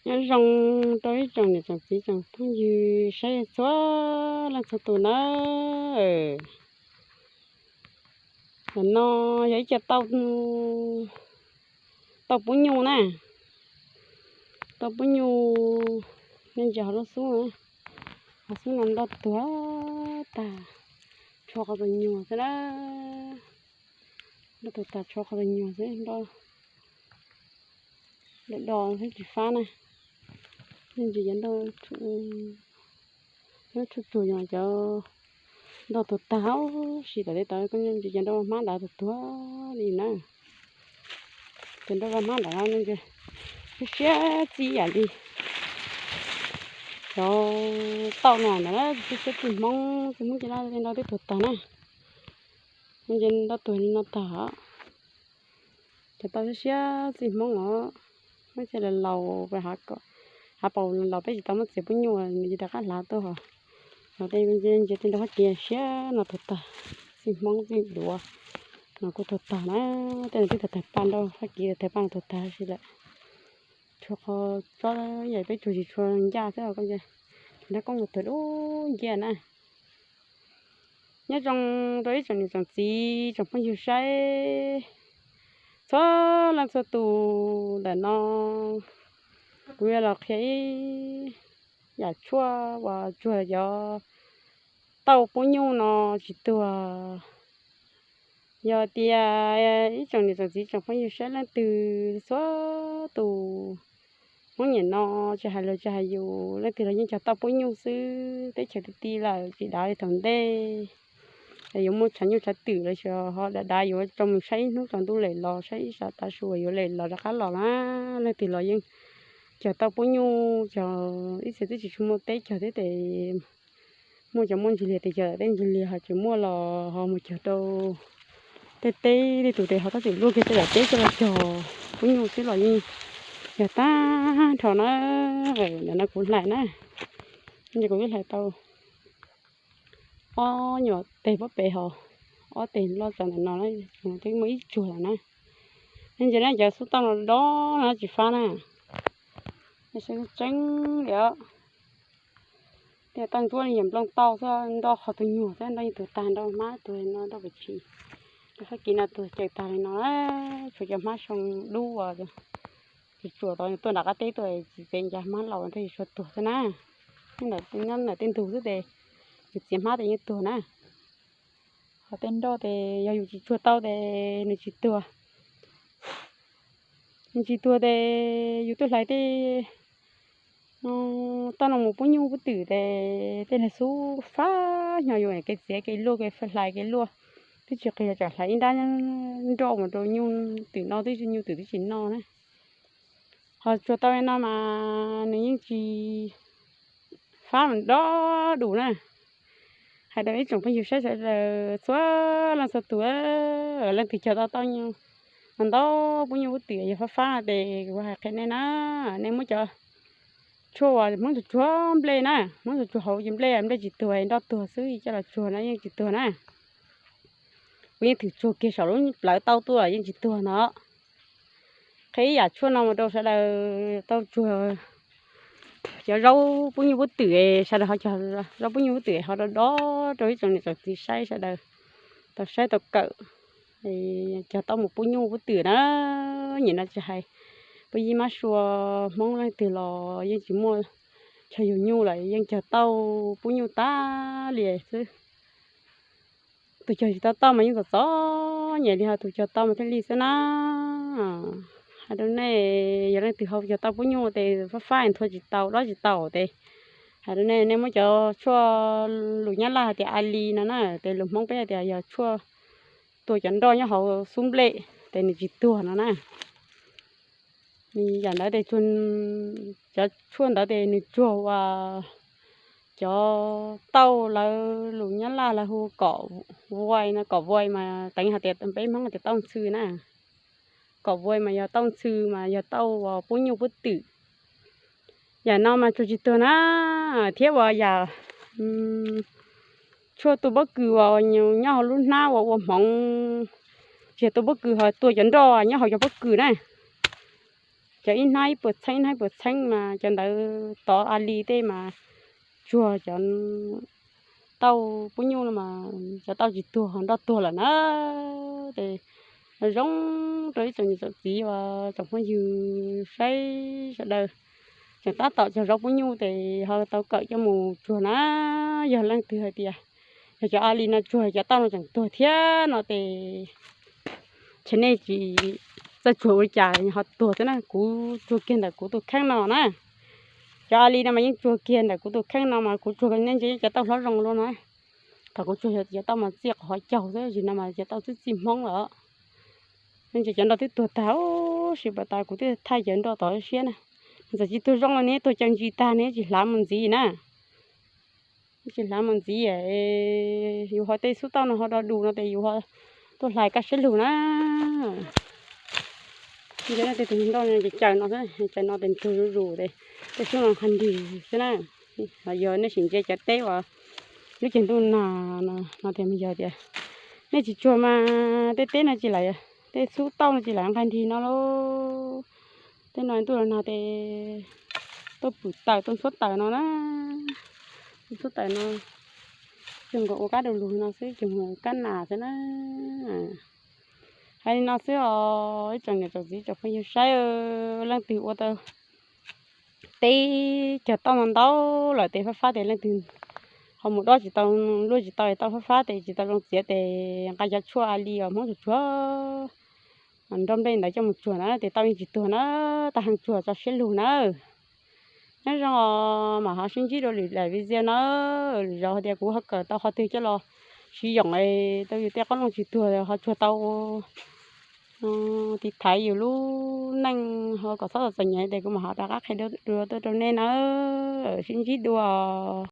Nyob zoo rau ib tsoom niam tsoom txiv tsoom phooj ywg saib txhua leej txhua tus nawb. Ntawm no yog ib co tauj pub nyuj na. Tauj pub nyuj, nej ntsia hauv lub xub, hauv xub no ntau tuag tag, tshuav qhov tus nyuag xwb na. Ntau tuag tag tshuav qhov tus nyuag xwb, ntau do do thiab tsis fab na. Nej ntsia cov ntau, cov tshuaj tsuag cov ntau tuag tag, tab sis tom tej tod koj ntsia cov ntau hmab dav tuag tuag li na. Cov ntau hmab dav no siab siab txij yam li cov tauj no ntag, siab siab txij Hmoob, txij Hmoob cov ntau twb tuag tag na. Ntsia ntau tuag li no tag. Cov tauj siab siab txij Hmoob os, muab coj los laus, hav paus laus peb tsis tau muab txiav pub nyuj, nws rov qab hlav tuaj hos. Los tej ntsia tej ntau hab kiv siab no tuag tag, txij Hmoob txij duav no kuj tuag tag na. Tej no twb tag tag paj, ntau hab kiv tag tag paj no tuag tag si lawm. Tshuav qhov tsob yam peb tsuag tsis tshua ncaj xwb, nrab koob tuag dub nciab na. Nyob zoo rau ib tsoom niam tsoom txiv tsoom phooj ywg saib txhua leej txhua tus. Ntawm no kuv yuav los qhia ib yam tshuaj uas tsuag cov tauj pub nyuj no tsis tuag. Yog tias ib tsoom niam tsoom txiv tsoom phooj ywg saib leej twg txhua tus, Hmoob nyem no tsis hais luag tsis hais yus, leej twg los yeej cog tauj pub nyuj xwb. Teb chaws ti ti lawm tsis dav li thaum ntej. Yuav muaj tshav nyuj tshav twm los sis ho dav dav yuav tso mus saib ib hnub tsaus ntuj lem los, saib ib sab tav su uas yuav lem los rov qab los na. Leej twg los yeej cog tauj pub nyuj, cog ib txhia twb tsis tshua muaj teb cog thiab tes muaj cov muaj ntsis liag tes cog tej ntsis liag, ho tseem muaj los ho mus cog rau tej teb tej tus tes ho tab tom luaj kiag tej daim teb coj los cog pub nyuj xwb los yeej yog tag nrho na. Ntawm no kuv hlais na, kuv twb hlais tau ob nyuam teg pob pem hos, ob teg loj txaus ntawm no, twb muaj ib tsuag lawm na. Nej ntsia na, cov xub tauj no dob no tsis fab na, saib tseeb li os. Tej tauj ntsuab li yam nplooj tauj xwb, nroj qhov tus nyuag xwb, nroj yeej tuag tag, nroj hmab tuag li no, nroj pem tshis, nroj hab kiv no tuag cawm tag li no. Tshuav cov hmab soo dub uas tsuas tsuas tod tuaj nram qab teb tuaj txiv tsev ncas hmab laus thiaj tsis tshua tuag xwb na. Nyob ntawm tej ntug xwb tes yus txiav hmab tes yeej tuag na. Ho tej nroj tes yog yus tsis tsuag tau tes nws tsis tuag. Nws tsis tuag tes yus tuaj hlais tej tauj no mus pub nyuj pub twm tes tej lag xub fab nyo yus kev txiav kev luaj kev hlais kev luaj, twb tsis qis los tsam hlais ib nrab nroj mus rau nyuj twm no twb nyuj twm twb tsis noj na. Ho tsuag tau li no mas nws yeej tsis fab mas dob dus na. Hais rau ib tsoom phooj ywg saib sawv daws txhua leej txhua tus, leej twg cog tau tauj nyuj ntau, pub nyuj pub twm yog fab fab no tes kuv hais qhia nej na, nej muab cov tshuaj uas Hmoob tsuag tsuag nplej na, Hmoob tsuag tsuag hauv ces nplej, nplej tsis tuag, nroj tuag xwb coj los tsuag na yeej tsis tuag na. Kuv yeej thwm tsuag kiag saum lub plawv tauj tuaj yeej tsis tuag no. Qhia ib yam tshuaj no mus rau sawv daws tau tsuag cov zaub pub nyuj pub twm, sawv daws ho cog zaub pub nyuj pub twm ho dob dob rau ib tsoom niam tsoom txiv saib sawv daws tau saib tau kawm, cog tau mus pub nyuj pub twm na. Nim no tsis hais pub yib mab sua Hmoob leej twg los yeej tsis muaj chaw yug nyuj lawm yeej cog tau pub nyuj tag li xwb. Tus cog tsis tau tauj mas yeej txom txom nyem li, ho tus cog tau mas thiaj li xwb na. Hais rau nej, yog leej twg ho cog tau pub nyuj tes fab fab nthua tsis tau dob tsis tau tes, hais rau nej, nej muab cov tshuaj lus Nyab Laj hais tias ali no na, tes lus Hmoob peb hais tias yog tshuaj tua cov nroj nyob hauv xub nplej tes nws tsis tuag no na. Yam ntawd tes tsuag, cov tshuaj ntawd tes nws tsuag uas cov tauj lawv lus Nyab Laj lawv hu kom vuai no, kom vuai mas teev hais tias peb Hmoob tias tauj ntxhw na. Kom vuai mas yog tauj ntxhw mas yog tauj uas pub nyuj pub twm. Yam no mas tsuag tsis tuag na, thiab uas yam tshuaj tua pob kws uas nyob hauv lub hnab uas ua hmoov, tsis yog tua pob kws ho tua cov nroj nyob hauv cov pob kws na. cov ib hnab ib puas txheeb ib hnab ib puas txheeb mas cov ntawd tov a li tej mas tsuag cov tauj pub nyuj no mas cov tauj tsis tuag ho nroj tuag lawm na. Ces zoo rau ib tsoom niam tsoom txiv uas tsoom phooj ywg saib sawv daws tseem tab tom cog zaub pub nyuj ces ho tau kawm coj mus tsuag na. Yog leej twg hais tias yog cov a li no tsuag cov tauj no tseem tuag thiab no ces ces nej tsis txawj tsuag ua li cas ho tuag xwb na. Kuv tsuag kiag ntawm kuv tus kheej no na. Cov a li no mas yeej tsuag kiag ntawm kuv tus kheej no mas kuv tsuag nej ntsia cov tauj hlob zoo luaj na. Thaum kuv tsuag cov tauj mas txiaj qhov caug xwb, tab sis no mas cov tauj twb txij hmoob lawm. Nej ntsia cov nroj twb tuag tag, tab sis pas tas kuv twb thaij cov nroj tod siab na. Txawm tsis tuag zoo los nws tuag cag ntsis tag nws tsis hlav mus ntxiv na. Tsis hlav mus ntxiv, yus ho tej xub tauj no ho do dus no ces yus ho tuaj hlais kaj siab lug na. Ntsia tej tus nroj caws no xwb, caws no ces tuag zuj zus ces tej xub no nqhis nrig xwb na. Yog nej sim ntsia cov teb uas lub caij ntuj nag no tias yog tias nej tsis tsuag mas tej teb no tsis lam, tej xub tauj no tsis lam nqhis nrig no lauj. Tej no ntuj los nag ces tuaj pwm taws tuaj ntxhuab taws no na. Tuaj ntxhuab taws no, ces nkaus ua kab du lug no xwb, ces mus kab nas xwb na. Hais li no xwb os ib tsoom niam tsoom txiv tsoom phooj ywg saib, leej twg ua tau teb cog tauj ntau ntau lawm ces fab fab ces leej twg ho mus dob tsis tau, luaj tsis tau tauj fab fab ces tsis tau zoo txiav ces nqa cov tshuaj a li uas hmoob tsuag tsuag nroj nplej ntawd coj mus tsuag na ces tauj yeej tsis tuag na. Tau heev tsuag tso siab lug na. Nyob zoo os, mam ho sib ntsib dua lwm daim video na. Lwm zaus hais tias kuv ho kawm tau qhov twg coj los siv yoom es tau yus tej qoob loo tsis tuag ho tsuag tau tiv thaiv yus lub neej ho kom txhob txom nyem ces kuv mam ho rov qab qhia dua tuaj rau nej na. Sib ntsib dua.